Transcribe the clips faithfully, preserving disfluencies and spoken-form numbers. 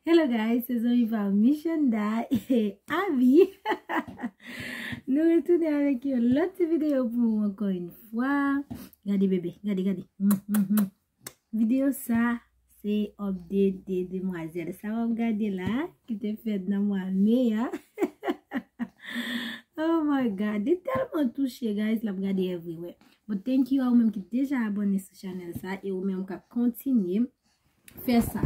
Hello guys, se zanmi pa w Michanda e Abby. Nou retounen avèk yon lòt ti videyo pou ou ankò yon fwa. Gade bebe, gade, gade. Mm, mm, mm. Videyo sa, se update de demwazèl sa w ap gade la, ki te fèt nan mwa me a. Oh my God, li tèlman touche, guys, l ap gade everywhere. But thank you a ou menm ki deja abòne sou chanèl sa e ou menm k ap kontinye fè sa.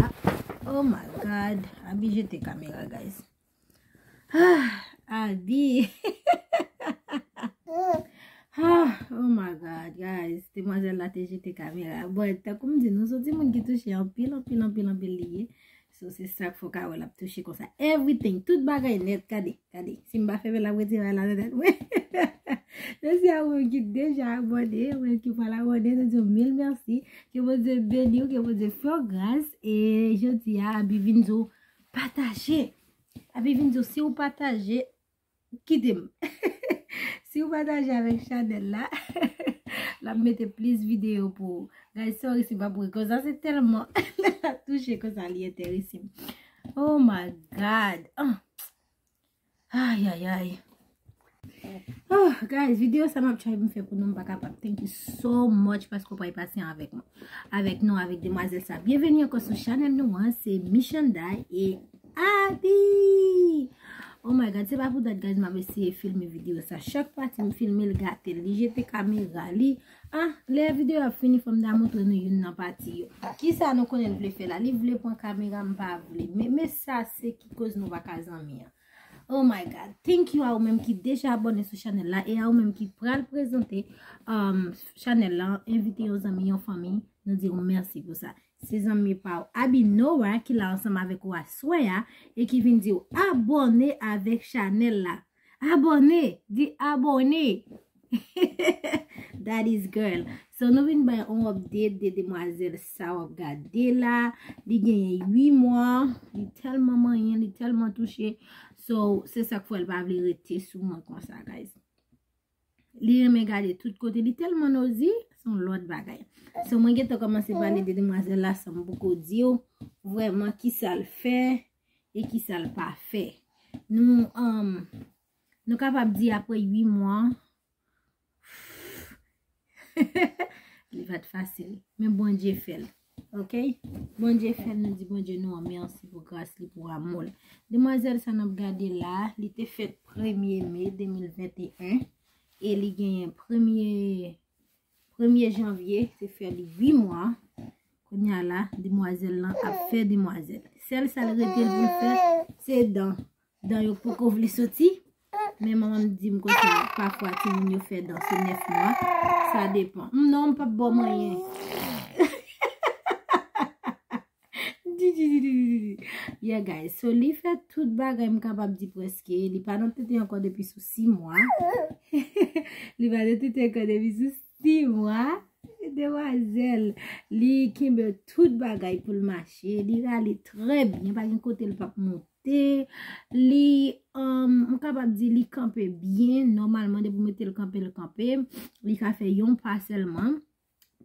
Oh my God, Abby jete kamera, guys. Ah, Abby. Ah, oh my God, guys, demwazèl la te jete kamera. Bon, tankou m di, nou se yon timoun ki touche anpil, anpil, anpil, anpil li ye. So, se sa k fè w ka wè l ap touche konsa. Everything, tout bagay nèt, gade, gade. Si m pa fèmen l ap retire la nan tèt mwen. Mèsi a ou menm ki deja abòne, ou menm ki pral abòne, nou di w mil mèsi. Ke Bondye beni w, ke Bondye fè w gras. E jodi a, Abby vin di w pataje. Abby vin di w si w pataje, kite m. Si w pataje avèk chanèl la, l ap mete plis videyo pou ou. Guys, sorry si m ap ri konsa, se tèlman l ap touche konsa, li enterese m. Oh my God. Ah. Ay, ay, ay. Oh, guys, videyo sa m ap try pou m fè pou nou, m pa kapab. Thank you so much paske w pral pase avèk mwen. Avèk nou, avèk demwazèl sa. Byenveni ankò sou chanèl nou an, se Michanda e Abby. Oh my God, se pa pou dat, guys, m ap eseye filme videyo sa. Chak pati m filme l gate l, li jete kamera, li, ah, lè videyo ap fini, fò m ta montre nou youn nan pati yo. Kisa nou konnen l vle fè la? Li vle pran kamera, m pa vle. Men, men sa se ki koz nou pa ka zanmi an. Oh my God. Thank you a ou menm ki deja abòne sou chanèl la e a ou menm ki pral prezante, um, chanèl la, envite yon zanmi, yon fanmi, nou di w mèsi pou sa. Se zanmi pa w Abby Noah ki la ansanm avèk ou aswè a e ki vin di w abòne avèk chanèl la. Abòne! Di abòne! That is girl. So, nou vin bay yon update de demwazèl sa w ap gade la. Li genyen uit mwa. Li tèlman manyen, li tèlman touche. So, se sa k fè l pa vle rete sou mwen konsa, guys. Li renmen gade tout kote. Li tèlman nozi, se yon lòt bagay. So, mwen gentan kòmanse pale de demwazèl la san m poko di w vrèman kisa l fè e kisa l pa fè. Nou, um, nou kapab di apre uit mwa, li pa t fasil. Men Bondye fè l. Ok? Bondye fè l, nou di Bondye nou an mèsi pou gras li, pou amou l. Demwazèl sa n ap gade la, li te fèt premye me de mil venteyen e li genyen premye, premye janvye, te fè li uit mwa. Kounye a la, demwazèl lan ap fè demwazèl. Sèl sa l rete l pou l fè, se dan. Dan yo poko vle soti. Men manman m di m konsa, pafwa timoun yo fè dan sou nèf mwa. Sa depan. M, non, m p ap ba w manyen. Di, di, di, di, di, di. Yeah, guys. So, li fè tout bagay, m kapab di prèske. Li pa nan tete ankò depi sou sis mwa. Li pa nan tete ankò depi sou sis mwa. Demwazèl, li kenbe tout bagay pou l mache. Li rale trè byen. Pa gen kote l p ap monte. Li, um, m kapab di li kanpe byen. Nòmalman, depi w mete l kanpe, l kanpe. Li ka fè yon pa sèlman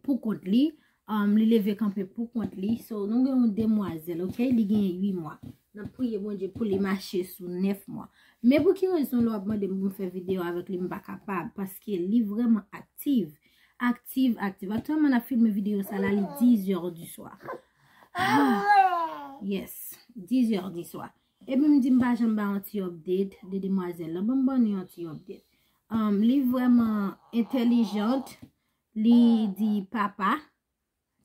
pou kont li. Um, li leve kanpe pou kont li. So, nou gen yon demwazèl, ok? Li gen uit mwa. N ap priye Bondye pou li mache sou nèf mwa. Men pou ki rezon lè w ap mande m pou m fè videyo avèk li, m pa kapab, paske li vrèman aktif. Aktif, aktif. Aktyèlman, n ap filme videyo sa la, li dizè di swa. Ah, yes, dizè di swa. Epi m di m pa janm ba yon ti update de demwazèl lan. Ban m ban nou yon ti update. Um, li vrèman entèlijant. Li di papa.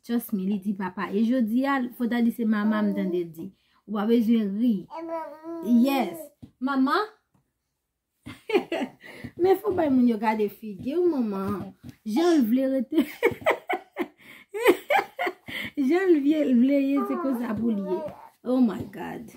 Trust me, li di papa. E jodi a, fò ta di se mama m tande l di. Ou pa bezwen ri. Yes. Mama? Men fò bay moun yo gade figi w, manman. Jan l vle rete. Jan l vye, vle ye, se konsa pou l ye. Oh my God.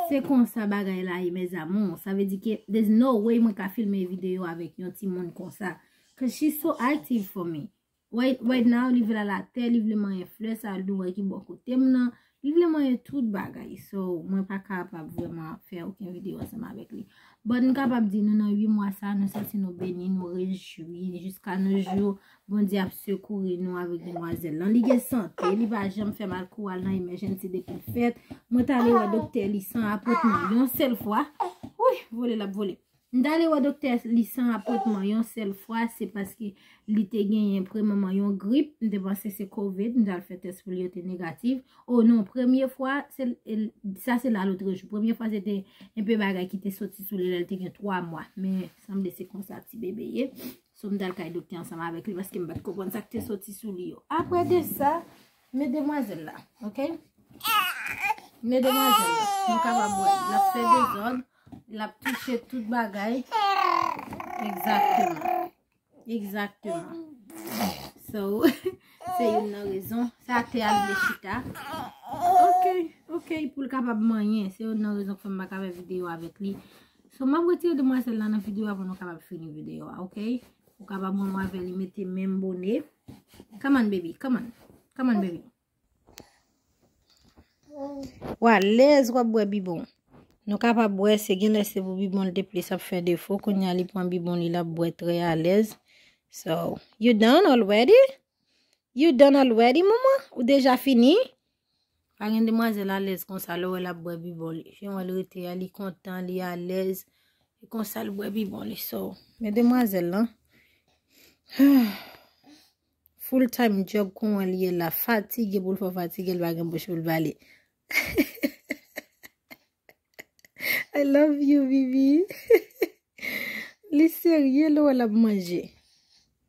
Se konsa bagay la ye, mes amours. Sa vle di ke there's no way mwen ka filme videyo avèk yon timoun konsa. 'Cause she's so active for me. Right, right now, li vle al atè, li vle manyen flè sa, li wè ki bò kote m nan. Li vle manyen tout bagay. So, mwen pa kapab vrèman fè okenn videyo ansanm avèk li. But m kapab di nou nan uit mwa sa, nou santi nou beni, nou rejwi jiska nos jours. Bondye ap sekouri nou avèk demwazèl lan. Li gen sante, li pa janm fè mal kou al nan emergency depi l fèt. Mwen t ale wè doktè li san apwentman yon sèl fwa. Wi, vole l ap vole. M t ale wè doktè li san apwentman yon sèl fwa, se paske li te genyen premyèman yon grip, m te panse se covid, m t al fè tès pou li, yo te negatif. O non, premye fwa, se, sa se la lotrejou. Premye fwa, se te enpe bagay ki te soti sou li lè l te gen twa mwa. Men, sanble se konsa ti bebe ye. So, m t al kay doktè ansanm avèk li paske m pa t konprann sa k te soti sou li yo. Apre de sa, men demwazèl la, oke? Men demwazèl la, nou kapab wè, l ap fè dezòd, l ap touche tout bagay. Egzakteman. Egzakteman. So, se youn nan rezon. Sa te al vle chita. Oke, oke, pou l kapab manyen. Se youn nan rezon k fè m pa ka fè videyo avèk li. So, m ap retire demwazèl la nan videyo a pou nou kapab fini videyo a, oke? Ou kapab wè mwen avè li mete menm bone. Come on, baby, come on. Come on, baby. Ou alèz, w ap bwè bibon. Nou kapab wè, se genlè se pou bibon l te plis ap fè defo. Kounye a, li pran bibon li, l ap bwè trè alèz. So, you done already? You done already, manman? Ou deja fini? Pa gen demwazèl alèz konsa lè w wè l ap bwè bibon li. Jan w wè l rete a, li kontan, li alèz. E konsa l bwè bibon li. So, men demwazèl lan. Full time job kon wè l ye la. Fatige pou l fò fatige, l pa gen bouch pou l pale. I love you, Bibi. Li serye lè w wè l ap manje.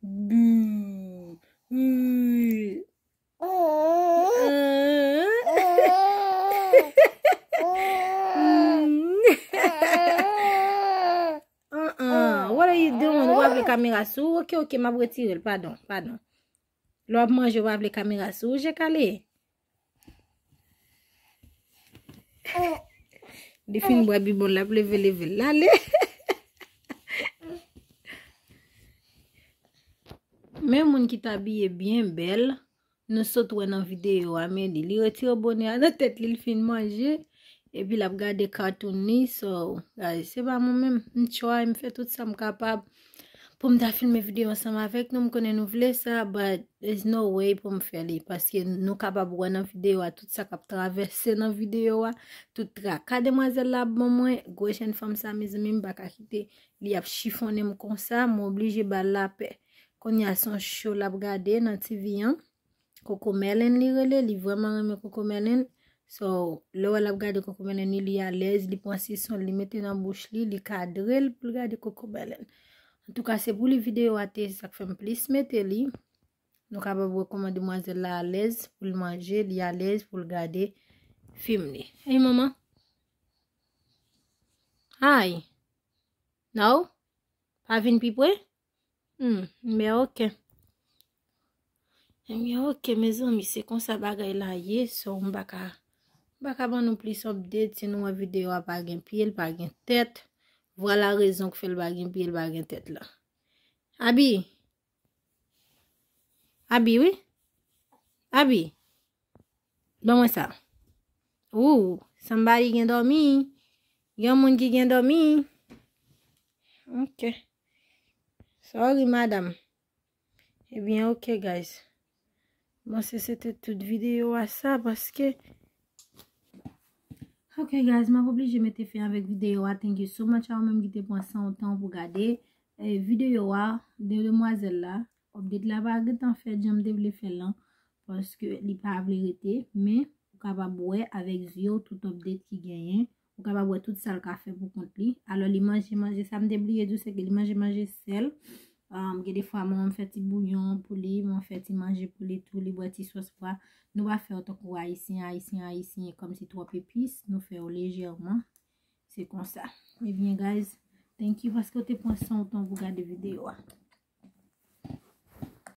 Buu. Buu. Uh-uh. What are you doing? Ou pa vle kamera sou? Oke, oke, m ap retire l. Padon, padon. Lè w ap manje, ou pa vle kamera sou? Je kale. Li fin bwè bibon, l ap leve, leve l ale. Men moun ki t abiye byen bèl, nou sot wè nan videyo a, men li, li retire bone a nan tèt li, li fin manje, epi l ap gade cartoon li. So, guys, se pa mwen menm, m try, m fè tout sa m kapab pou m ta filme videyo ansanm avèk nou. M konnen nou vle sa, but there's no way pou m fè li, paske nou kapab wè nan videyo a tout sa k ap travèse nan videyo a, tout traka demwazèl la ap ban mwen, gwo jèn fanm sa, mezanmi, m pa ka kite li ap chifonnen m konsa, m oblije ba l lapè. Kounye a se yon show l ap gade nan T V an. Cocomelon li rele, li vrèman renmen Cocomelon. So, lè w wè l ap gade Cocomelon li, li alèz, li pran sison l, li mete nan bouch li, li kadre l pou l gade Cocomelon. Antouka, se pou li videyo a te ye, se sa k fè m plis mete li. Nou kapab wè kòman demwazèl la alèz pou l manje, li alèz pou l gade fim li. Hey, manman. Hi. No? Pa vin pi pre? Hmm, men oke. Ebyen, oke, mezanmi, se konsa bagay la ye, so m pa ka, m pa ka ban nou plis update, si nou wè videyo a pa gen pye, l pa gen tèt. Vwala rezon k fè l pa gen pye, l pa gen tèt la. Abi! Abi, wi. Abi. Ban mwen sa. Ooh, somebody gen dòmi. Gen moun ki gen dòmi. Ok. Sorry, madam. Ebyen, ok, guys. Bon, se, se te tout videyo a sa, paske Ok, guys, m ap oblije mete fen avèk videyo a. Thank you so much a ou menm ki te pran san w tan pou gade, eh, videyo a de demwazèl la. Update la pa gentan fèt jan m te vle fè l lan, paske li pa vle rete, men ou kapab wè avèk zye w tout update ki genyen. Ou kapab wè tout sa l ka fè pou kont li. Alò, li manje, manje, sa m te bliye di w, se ke li manje, manje sèl. Um, gen de fwa, mwen, m fè ti bouyon pou li, mwen fè ti manje pou li tou, li bwè ti sòs pwa. Nou pa fè yo tankou Ayisyen, Ayisyen, Ayisyen, kòmsi twòp epis, nou fè yo lejèman. Se konsa. Ebyen, guys, thank you paske w te pran san w tan pou gade videyo a.